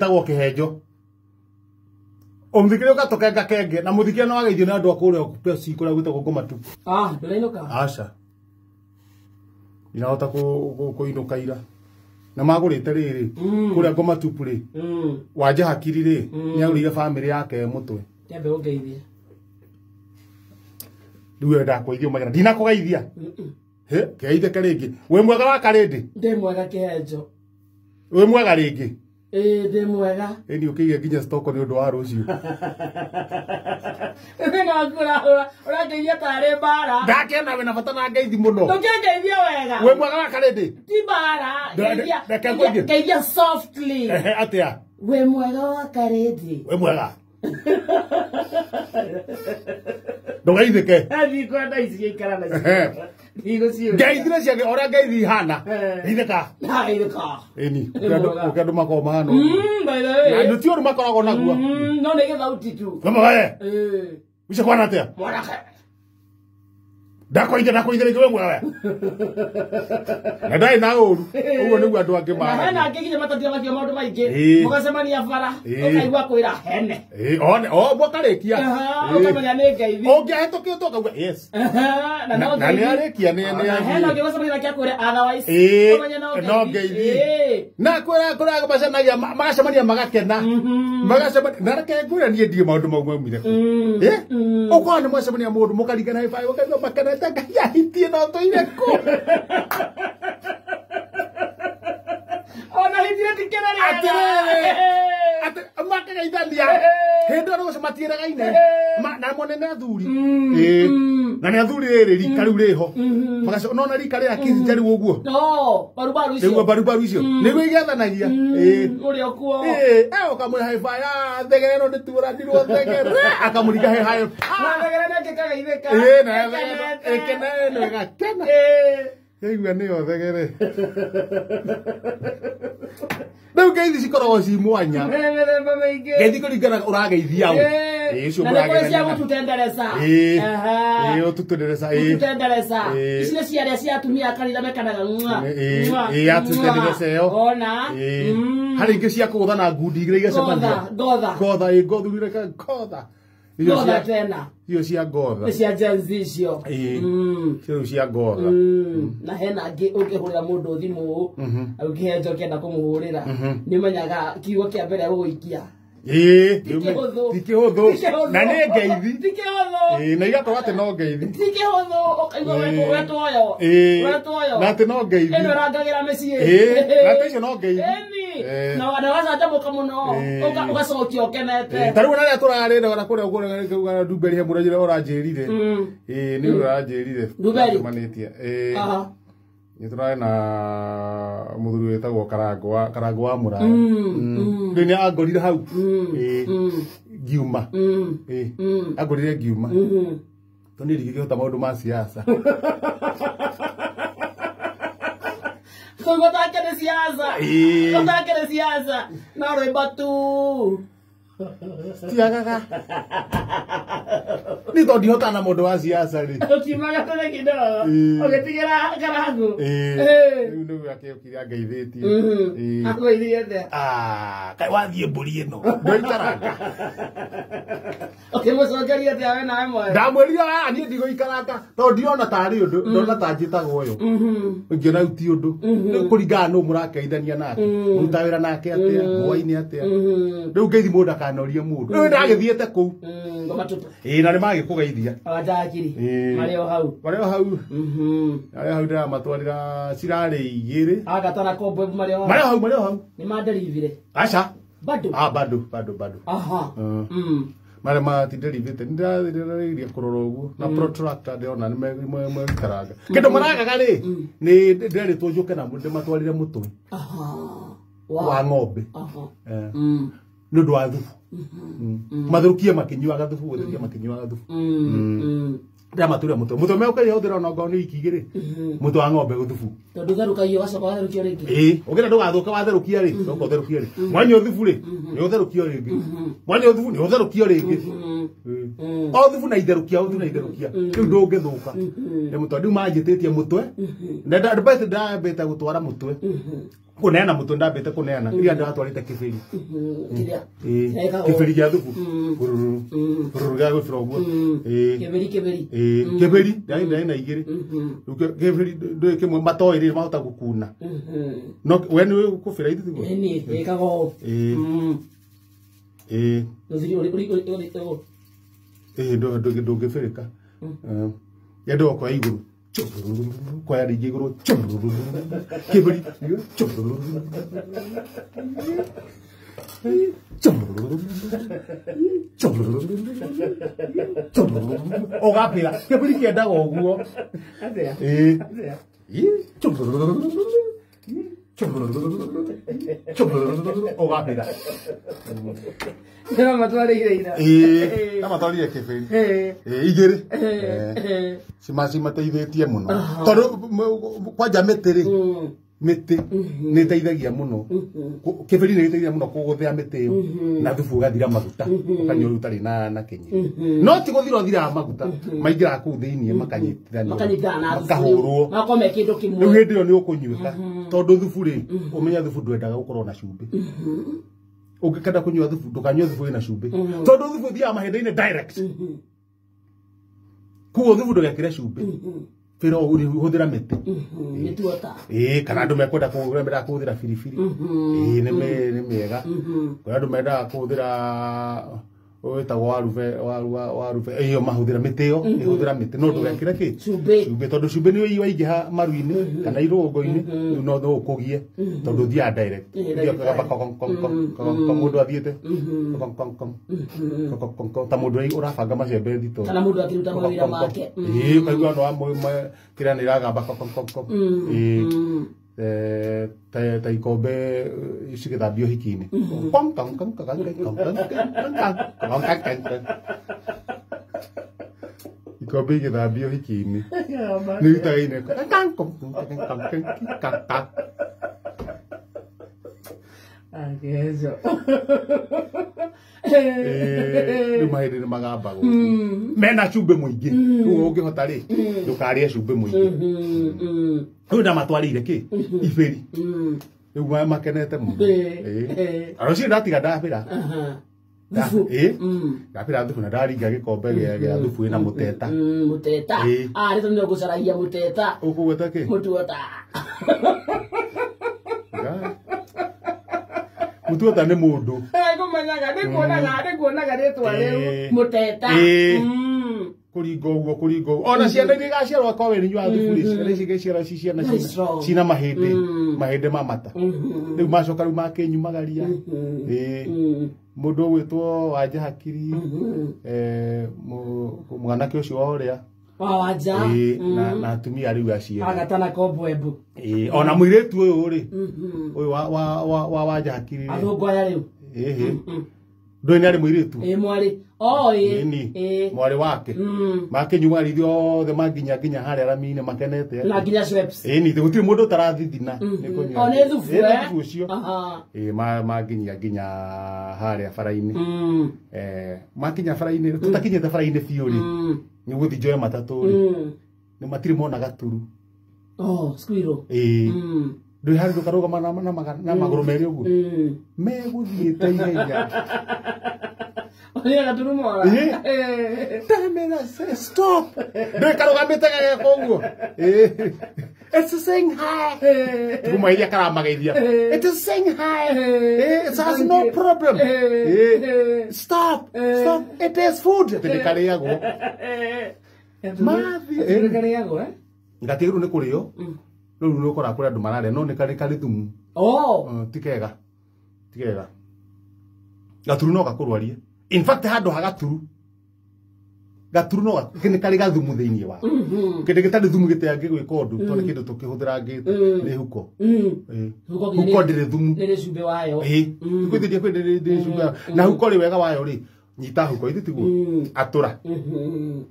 Ĩtagwo kĩhenjo. Ũmũthikĩria ũgatũkenga kenge na mũthikĩria no ageithio nĩ andũ a kũrĩa Pepsi kũrĩa gwĩtagwo Ngoma tu. Ah, ndũrainũka? Aca. Ndinahota kũinũka ira. Na magũrĩte rĩrĩ kũrĩa Ngoma Tupu rĩ. Wanja Hakiri rĩ nĩagũrĩire bamĩrĩ yake mũtwe. Kĩambe ũngeithie. Rĩu we ndakũgeithia ũmagĩra. Ndinakũgeithia. He, kĩgeithĩke rĩngĩ. Wĩ mwega wa Karĩndĩ? Ndĩ mwega kĩhenjo. Wĩ mwega rĩngĩ? Ĩĩ ndĩ mwega. Ĩni ũkĩige nginya stoko nĩ ũndũ wa rũciũ. Ũrangeithia tarĩ mbara. Ndakena wĩna bata na ngeithi mũno. Ndũkĩngeithia wega. Wĩ mwega wa Karĩndĩ? Ti mbara. Reke ngũige. Ngeithia softly. Ehe, atĩa? Wĩ mwega wa Karĩndĩ. Wĩ mwega. Ndũgeithĩke. Ndikwenda ici gĩikara nacio. Ndigũciũria. Ngeithire ciake ũrĩa ngeithi ihana. Geithĩka. Ndageithĩka. Ĩni, Nĩ mwega. ũkĩ andũ makoragwo mahana ũguo. By the way. Na andũ ti ũru makoragwo naguo. No nĩ gĩthauti tu. Wĩ mwega we? Ĩĩ. Ucio kwana atĩa? Mwanake. Ndakũgeithia ndakũgeithia rĩngĩ wĩ mwega we. Na ndarĩ na ũru. Ũguo nĩguo andũ angĩ Na hena maragia. angĩ nginya matatiraga maũndũ maingĩ. Ĩĩ. Mũgacemania bara. Ĩĩ. Ũkaigua kwĩra hene. Ĩĩ, one, o mũkarĩkia. Aha, Ĩĩ. ũkamenya nĩ ngeithi. Ũngĩahĩtũkĩtwo ũkauga yes. Aha, na no Na nĩ ngeithi. arĩkia nĩ Na hena nĩ ũngĩ ũgacemania nake akwĩre otherwise. Ĩĩ, Ũmenye no no ngeithi. ngeithi. Ĩĩ. Na kwĩra kũrĩa macemanagia magacemania magakena. Magacemania na reke ngwĩre niĩ ndiĩ maũndũ mau maumire kũ. Ĩ? Ũkona nĩ mwacemania mũndũ mũkaringana high five ũkaigua makenete Ngai ahitie no tũire kũ. Ona hitire ti kĩrĩa rĩega. Atĩrĩrĩ. Atĩ makageithania. Hĩndĩ ĩyo nĩgũcio matiĩragaine. Na mone nĩ athuri. Ĩĩ. Na nĩ athuri rĩrĩ rika rĩu rĩho. Magacoka nona rika rĩa Kissinger rĩu ũguo. No, barubaru icio. Nĩguo barubaru icio. Nĩguo igethanagia. Ĩĩ. Ũrĩa ũkuo. Ĩĩ, ũkamwĩra high five, ah, thegere no nĩtuũranirwo thegere. Akamũringa he high five. Thegere nĩ ĩkĩkageithĩka. Ĩĩ, na thegere ĩkene ĩno ĩgakena. Ĩĩ. Yaigua nĩyo thegere. Rĩu ngeithi cikoragwo ci mwanya. Mĩthemba mĩingĩ. Ngeithi kũringana ũrageithia ũ. Ĩĩ, ũcio Na nĩ kũrĩ cia mũrageithania. gũtutendereza. Ĩĩ. Aha. Ĩĩ, ũtutendereza, ĩĩ. Gũtutendereza. Ĩĩ. Ici nĩ cia arĩa cia atumia a kanitha mekanaga ng'wa. Ĩĩ, Ng'wa, ĩĩ, atutendereza ĩyo. Ona. Ĩĩ. Harĩ ingĩ cia kũgũtha na ngundi igĩrĩ igacemania. Ngotha, ngotha. Ngotha, ĩĩ, ngothurire ka ngotha. Icio Ngotha cia tena. icio cia ngotha. Nĩ cia Gen Z icio. Ĩĩ. Icio cia ngotha. Na hena angĩ ũngĩhũrĩra mũndũ thimũ ũngĩhenja ũkĩenda kũmũhũrĩra nĩ ũmenyaga kiugo kĩa mbere gũgũikia. Ĩĩ, Ti kĩhũthũ. ti kĩhũthũ. Ti kĩhũthũ. Na nĩ ngeithi. Ti kĩhũthũ. Ĩĩ, na igakorwo atĩ no ngeithi. Ti kĩhũthũ ũkaigua Ĩĩ. wetwo ũyũ. Ĩĩ. Wetwo ũyũ. Na atĩ no ngeithi. Ĩno ĩrangagĩra mĩciĩ. Ĩĩ, na atĩ icio no ngeithi. Ĩni. Ĩĩ. Na ũgacanjamũka mũno. Ĩĩ. Ũgacokia ũkenete. Ta rĩu ona rĩrĩa tũrarĩ na kũrĩa kũrĩa Ndumberi he mũrĩa ũranjĩrire. Ĩĩ, nĩ ũranjĩrire. Ndumberi? Tũcemanĩtie. Ĩĩ. Aha. Nĩ tũrarĩ na mũthuri wĩtagwo Karangũ wa Mũraya. Rĩu nĩ angorire hau. Ĩĩ. Ngiuma. Ĩĩ. Angorire ngiuma. Tondũ niĩ ndingĩkĩhota maũndũ ma siasa. Koguo take nĩ siasa. Ĩĩ. Gũtake nĩ siasa. No rwĩmbo tu. Tiagaga. Nĩ tondũ ndihotana na mũndũ wa siasa rĩ. Ũkiumaga tene kidogo. Ĩĩ. Ũgĩtigĩra Karangũ. Ĩĩ. Ĩĩ. Rĩu nĩguo akĩokire angeithĩtie. Ĩĩ. Akũgeithirie atĩa? Ah, kaĩ wathiĩ mbũri ĩno. Ndũikaranga. Ũkĩmũcokeria atĩa we nawe moyo? Ndamwĩrire ah niĩ ndigũikaranga tondũ ndirona tarĩ ũndũ, ndona ta njĩtagwo ũyũ. Ngĩona rĩu ti ũndũ. Rĩu kũringana nũ mũrakeithania nake. Mũrutaga wĩra nake atĩa, mũaini atĩa. Rĩu ngeithi mũndũ ndakanorie mũndũ. Rĩu ndagĩthiĩte kũu. Ngoma tupu. Ĩĩ, na nĩmagĩkũgeithia. Wanja Hakiri. Ĩĩ. Marĩ o hau. Marĩ o hau. Marĩ o hau ndĩramatwarĩra cirarĩ igĩrĩ. Agata na Cobweb marĩ o hau. Marĩ o hau, marĩ o hau. Nĩ manderivire. Aca. Bado. Ah, bado, bado, bado. Aha. Marĩa matinderivĩte nĩndĩrageria kũrora ũguo na protractor ndĩrona nĩ megũikaranga. Kĩndũ maragaga rĩ nĩ ndĩrerĩtwo njũke na ndĩmatwarĩre mũtwe. Aha. Wa ng'ombe. Aha. Nĩ ũndũ wa thubu. Matherũkie makĩnyuaga thubu, gũtherũkia makĩnyuaga thubu. Ndĩramatũrĩra mũtwe. Mũtwe megũkĩrĩa ũthĩra ona ongorwo nĩ wiki igĩrĩ. Mũtwe wa ng'ombe gũthubu. Tondũ ũtherũkagio ũgacoka watherũkio rĩngĩ. Ĩĩ, ũngĩenda ndũgathũke watherũkia rĩ, coka ũtherũkie rĩ. Mwanyua thubu rĩ, nĩ ũtherũkio rĩngĩ. Mwanyua thubu nĩ ũtherũkio rĩngĩ. O thubu na itherũkia, o thubu na itherũkia. Rĩu ndũngĩthũka. Nĩ mũtwe, rĩu manjĩtĩtie mũtwe. Na ndambĩte gũtwara mũtwe. Kuneana mutwe ndambite kuneana iria ndatwarite kibiri. Kiria. Kibiri gia thubu. Ruru ga gwibira uguo. Kibiri kibiri. Kibiri ndai na igiri. Kibiri ndui kimwe matoi ri mahota gukuna. No we ni gukubira ithi tiguo. Ni ikaga o. Uri uri uri. Ndungibirika. Yendo kwa iguru. Kwa ringi iguru. Kibiri. Ugapira. Kibiri kiendaga uguo. Atia. Ugapira. Nĩ matwarĩire ira. Namatwarire kibiri. Igĩrĩ. Cimateithĩtie mũno. Tondũ kwanja mĩtĩ rĩ, mĩtĩ nĩ ĩteithagia mũno. Kibiri nĩ gĩteithagia mũno kũgũthĩa mĩtĩ ĩyo na thubu ũgathira maguta ũkanyua ũtarĩ na kĩnyĩ. No ti gũthira ũthiraga maguta, maingĩraga kũu thĩiniĩ makanyitithanio. Makanyitana na makahũrwo. Magakorwo me kĩndũ kĩmwe. Rĩu hĩndĩ ĩyo nĩ ũkũnyuĩka. Tondũ thubu rĩ, ũmenye thubu ndwendaga gũkorwo na cumbĩ. Ũngĩkenda kũnyua thubu ndũkanyue thubu wĩna cumbĩ. Tondũ thubu ũthiaga mahĩndĩ-inĩ direct. Koguo thubu ndũgekĩre cumbĩ. Bĩra hũthĩra mĩtĩ. Mĩtuota. Kana andũ mekwenda kũhũthĩra mendaga kũhũthĩra biribiri. Nĩ mĩega. Kũrĩ andũ mendaga kũhũthĩra wĩtagwo warube ĩyo mahũthĩra mĩtĩ ĩyo, ĩhũthĩra mĩtĩ no ndũgekĩre kĩ? Cumbĩ. Tondũ cumbĩ nĩ waingĩha maru-inĩ kana irũngo-inĩ rĩu no ũkũgie tondũ ũthiaga direct. Ũthiaga ũkagamba kong kong kong kong mũndũ athiĩte kong kong kong kong kong kong ta mũndũ ũrabanga macembe thitoo. Kana mũndũ akĩruta mawĩra make. Ũkaigua no kĩrĩa nĩ ĩragamba kong kong kong. Ta ikombe cigĩthambio hiki-inĩ. Kong kong kong kong kong kong kong kong kong. Ikombe igĩthambio hiki-inĩ. Nĩ irutaga ineko. Kong kong kong kong kong kong. Agezo. Rĩu mahĩndĩ nĩ magambagwo. Mena cumbĩ mũingĩ. Rĩu ũngĩhota rĩ, ndũkarĩe cumbĩ mũingĩ. Rĩu ndamatwarĩire kĩ? Ibĩri. Rĩu makenete mũno. Rũciũ ndatiga ndabĩra. Ndabĩra thubu na ndaringa gĩkombe gĩa thubu ĩna mũteta. Mũteta. Rĩu nĩ ũgũcaragia mũteta. Ũkũgweta kĩ? Mũtuota. Mũtuota nĩ mũndũ. Ngũmenyaga nĩkuonaga rĩtwa rĩu mũteta. Kũringa ũguo kũringa ũguo. Ona ciana iria igaciarwo akorwo we nĩnyuaga thubu rĩ, ciana ici igaciarwo ci ciana cina mahĩndĩ, mahĩndĩ ma mata. Rĩu macoka rĩu makĩnyumagaria. Mũndũ ũgwĩtwo Wanja Hakiri, mwanake ũcio wa ũrĩa. Wa Wanja. Na atumia rĩu acio. Agatana kobwembu. Ona mũirĩtu ũyũ rĩ, ũyũ wa Wanja Hakiri rĩ. Athũngũ aya rĩu. Ndũĩ nĩ arĩ mũirĩtu? Mwarĩ. Mwarĩ wake. Makĩnyumarithio othe manginya nginya harĩa rami-inĩ makenete. Na nginya Schweppes. Gũtirĩ mũndũ ũtarathithina nĩ kũnyua. O nĩ thubu. Thubu ũcio. Manginya nginya harĩa bara-inĩ. Makinya bara-inĩ, tũtakinyĩte bara-inĩ biũ rĩ, nĩ gũthiĩ njoe matatũ rĩ, nĩ matirĩ mona gaturu. Squirrel. Ndũĩ harĩ ndũkarũgama na magũrũ merĩ ũguo. Megũthiĩte ihenya. Gaturu mora. Damn it, I said stop. Ndũĩ karũgamĩte gageka ũguo. It's saying hi. Kũmageithia karamageithia. It is saying hi. It has no problem. Stop. Stop. It is food. Atĩ nĩkarĩagwo. Mathiĩ. Nĩkarĩagwo, Gatigĩrwo nĩ kũrĩo. Rĩu nĩ ũkoraga kũrĩ andũ mararĩa no nĩ karĩ thumu. Ti kega. Ti kega. Gaturu no gakũrwarie. In fact handũ ha gaturu. Gaturu no nĩ karĩ gathumu thĩiniĩ wako. Kĩndũ gĩtarĩ thumu gĩtangĩgwĩka ũndũ tondũ nĩ kĩndũ tũkĩhũthĩra nĩ huko. Huko ndĩrĩ thumu. Nĩrĩ cumbĩ wayo. Kwĩthĩria kwĩ ndĩrĩ cumbĩ wayo. Na huko rĩ wega wayo rĩ, nyita huko ithi tiguo. Atũra.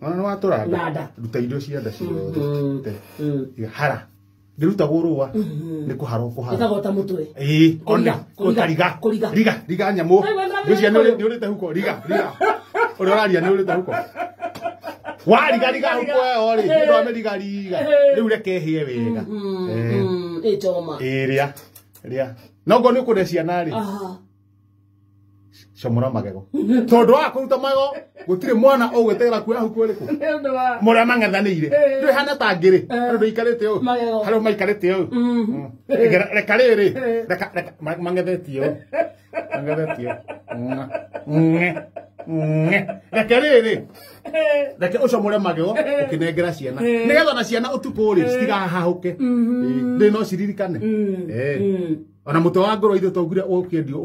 Ona nĩ watũra nda. Ruta irio cia nda ciothe. Hara. Ndĩrutagwo rũa. Nĩ kũhara ũkũhara. Ĩtagwo ta mũtwe. Kũriga. Riga, riga nyamũ. Ngwĩciria nĩ ũrĩte huko, riga, riga. Ũrĩa ũraria nĩ ũrĩte huko. Wariga riga huko ĩyo rĩ, nĩ ndwamĩriga riga. Rĩu reke ĩhĩe wega. Ĩchoma. Ĩrĩa. Rĩa. No ngo nĩ ũkũrĩa ciana rĩ. Comora magego. Tondũ wa kũruta magego gũtirĩ mwana ũgwĩtĩkĩra kuoya huku ĩrĩkũ. Mũrĩa mang'ethanĩire. Ndũĩ hana ta ngĩrĩ. Andũ ndũikarĩte ũũ. Harĩa maikarĩte ũũ. Reka rĩrĩ. Reka mang'ethetie ũũ. Mang'ethetie ũũ. Reke rĩrĩ. Reke ũcomore magego ũkĩnengera ciana. Nĩgetha ona ciana ũtukũ rĩ citigahahũke. Ndĩ no ciririkane. Ona mũtwe wa ngoro ithe twaugire ũkĩendio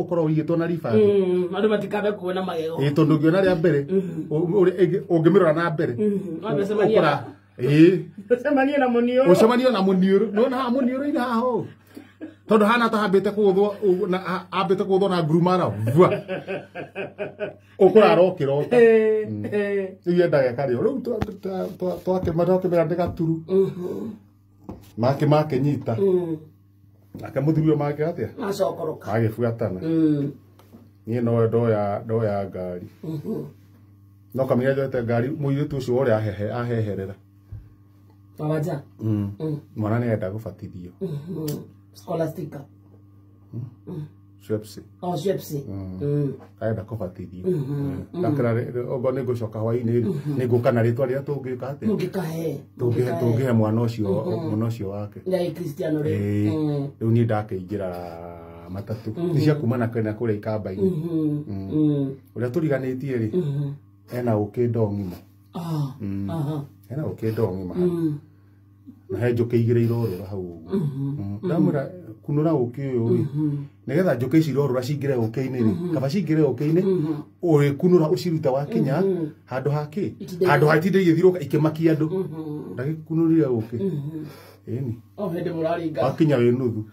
ũkorwo ũigĩtwo na ribathi. Andũ matikabe kuona magego. Tondũ ũngĩona rĩa mbere ũngĩmĩrora na mbere. Ũkora ũcemanie na mũniũrũ. Ũcemanie na mũniũrũ. Nĩwona haha mũniũrũ-inĩ haha ũũ. Tondũ hana ta hambĩte kũgũthwo na ambĩte kũgũthwo na ngurumara. Ũkũrara ũkĩrota. Rĩu yendaga ĩkarĩo. Rĩu twakĩmera nĩ gaturu. Make makĩnyita. Nake mũthuri ũyũ make atĩa? Macokoroka. Agĩbuatana. Niĩ no ndoya ngari. No kamũira njoete ngari mũirĩtu ũcio ũrĩa aheherera. Mawanja. Mwana nĩ enda gũbatithio. Scholastica. Schweppes. Oh, Schweppes. Arenda kũbatithio. Ndakĩra okorwo nĩ ngũcoka hwaĩ-inĩ rĩ, nĩ ngũka na rĩtwa rĩrĩa tũngĩka atĩa? Mũngĩkahe. Tũngĩhe mwana ũcio wake. Nĩ Kristiano rĩ. Rĩu niĩ ndakĩingĩra matatũ. Nĩ cia kuma na kũrĩa ikamba-inĩ. Ũrĩa tũriganĩtie rĩ, ena ũkĩ ndoo ng'ima. Ena ũkĩ ndoo ng'ima. Na he njũkĩ igĩrĩ irorũra hau ũguo. Ndamwĩra kunũra ũkĩ ũyũ rĩ, nĩgetha njũkĩ ici irorũra cingĩre ũkĩ-inĩ rĩ, kaba cingĩre ũkĩ-inĩ, ũrĩkunũra ũcirute wakinya handũ ha kĩ? Handũ ha itinda igĩthiũrũrũka ikĩmakia andũ. Ndagĩkunũrire ũkĩ. Ĩni. O hĩndĩ mũraringa. Wakinya wĩ nuthu.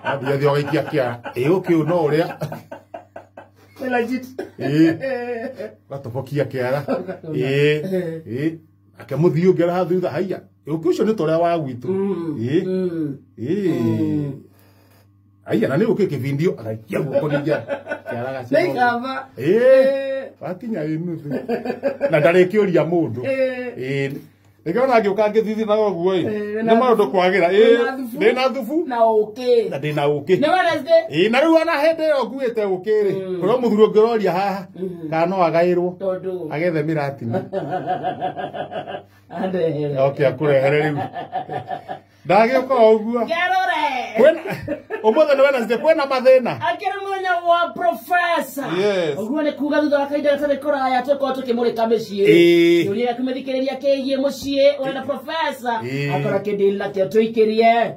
Wathiĩ thiĩ ũgaikia kĩara. Ĩ ũkĩ ũyũ no ũrĩa. Legit. Ũgatobokia kĩara. Ĩ. Ake mũthiĩ ũngĩ haha thutha haiya. Ũkĩ ũcio nĩ ta ũrĩa wa gwitũ. Aiya na nĩ ũkĩ kĩbindio agaikia guoko ningĩ kĩara gacio. Nĩ kaba. Wakinya wĩ nuthu. Na ndarĩkĩũria mũndũ. Nĩkĩo ngĩũka ngĩthithinaga ũguo ĩ. Nĩ maũndũ kwagĩra. Ndĩna thubu. Na ũkĩ. Na ndĩna ũkĩ. Nĩ Wednesday. Na rĩu ona hĩndĩ ĩyo nguĩte ũkĩ rĩ, kũrĩ mũthuri ũngĩ ũroria haha kana no agaĩrwo. Tondũ. Agethe mĩratina. Andehere. Oke akũrehere rĩu. Ndagĩũka o ũguo. Ngerore. Kwĩna ũmũthĩ nĩ Wednesday kwĩna mathĩna. Akĩrĩ mũthenya wa professor. Yes. Ũguo nĩ kuga thutha wa kahinda gatarĩ kũraya tũkorwo tũkĩmũrĩka mĩciĩ. Kĩũria gĩaku mĩthikĩrĩria kĩgiĩ mũciĩ ũrenda professor. Akorwo kĩndĩ nakĩo tũikĩrie.